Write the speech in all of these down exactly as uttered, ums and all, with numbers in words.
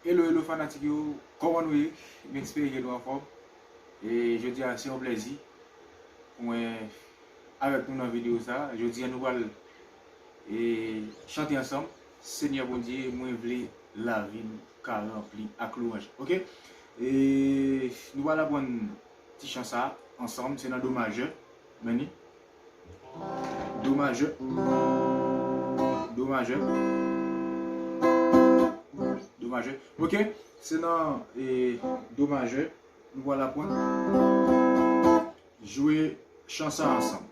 Hello, hello fanatik yo, kòman nou ye? M espere ke nou anfòm. E jodi a, se yon plèzi pou mwen avèk nou nan videyo sa. Jodi a, nou pral, e, chante ansanm. Senyè Bondye, mwen vle lavi m ka ranpli ak lwanj. Oke? E nou pral aprann ti chan sa ansanm, se nan do majè. Men li. Do majè. Do majè. Do majè. Oke, se nan, e, do majè. Nou pral aprann jwe chan sa ansanm.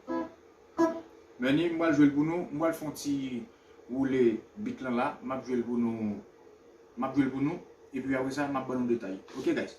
Men li, m pral jwe l pou nou. M pral fè yon ti woule beat lan la. M ap jwe l pou nou. M ap jwe l pou nou. Epi apre sa, m ap ban nou detay. Oke, guys?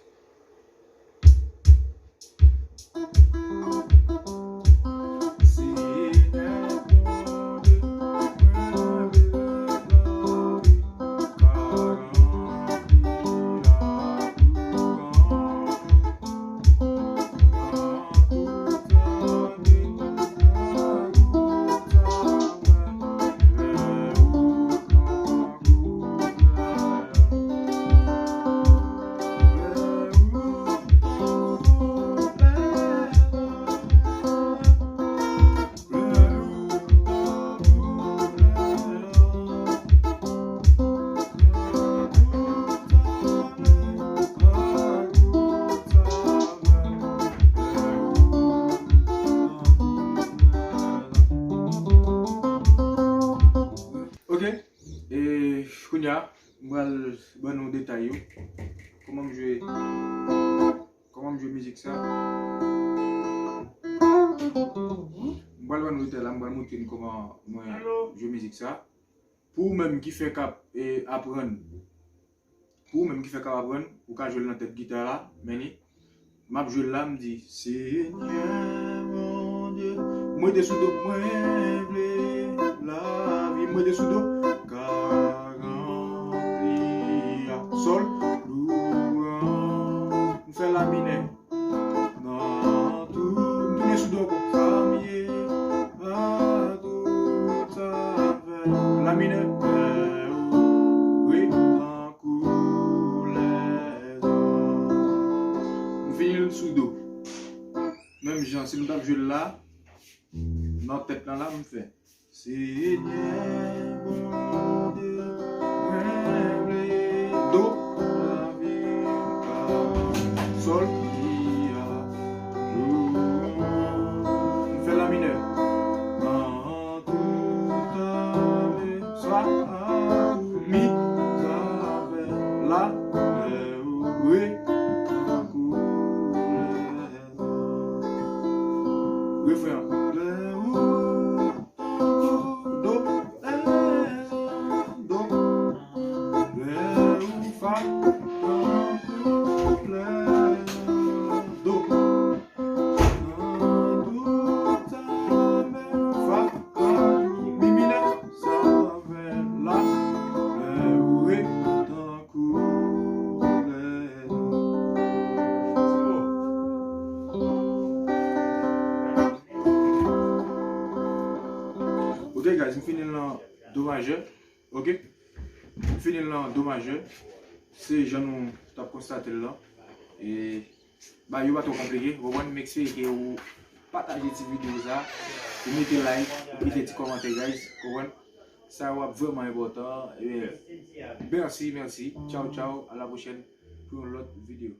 Oke, e kounye a, m pral ban nou detay yo. Kòman m jwe, kòman m jwe mizik sa? M pral ban nou detay la, m pral montre nou kòman mwen jwe mizik sa. Pou ou menm ki fèk ap, e, aprann, pou ou menm ki fèk ap aprann, ou ka jwe l nan tèt gita la, men li, m ap jwe l la, m di, Senyè Bondye, m rete sou do, mwen vle lavi m rete sou do, ka ranpli a sòl, lwanj, m fè la minè. Nan tout, m tounen sou do ankò. Sa m ye, a tout sa m fè. La minè, fè ou ret tankou lèzòm. M fini l sou do. Menm jan, si nou t ap jwe l la, nan tèt lan la, m fè. Senyè Bondye, mwen vle do, lavi m ka, sòl, mi a, lwanj. M fè la minè. Nan tout ane, sa, mi, sa fè, la, lè ou re, tankou lè. Refren an. Lè ou Do, rè, do, rè, ou, fa, tankou lè, do. Nan tout sa, mè, fa, tankou mi minè, sa, vè, la, rè, ou, re, tankou lè. Se bon. Ok, guys, m fini l nan do majè. Ok? M fini l nan do majè. Se jan nou t ap konstate l lan. E bagay yo pa twò konplike, ou konprann? M espere ke ou pataje ti videyo sa, ou mete like, ou kite ti kòmantè, guys, ou konprann? Sa yo ap vrèman enpòtan. Ebyen, mèsi, mèsi. Tchaw, tchaw. A la pwochèn pou yon lòt videyo.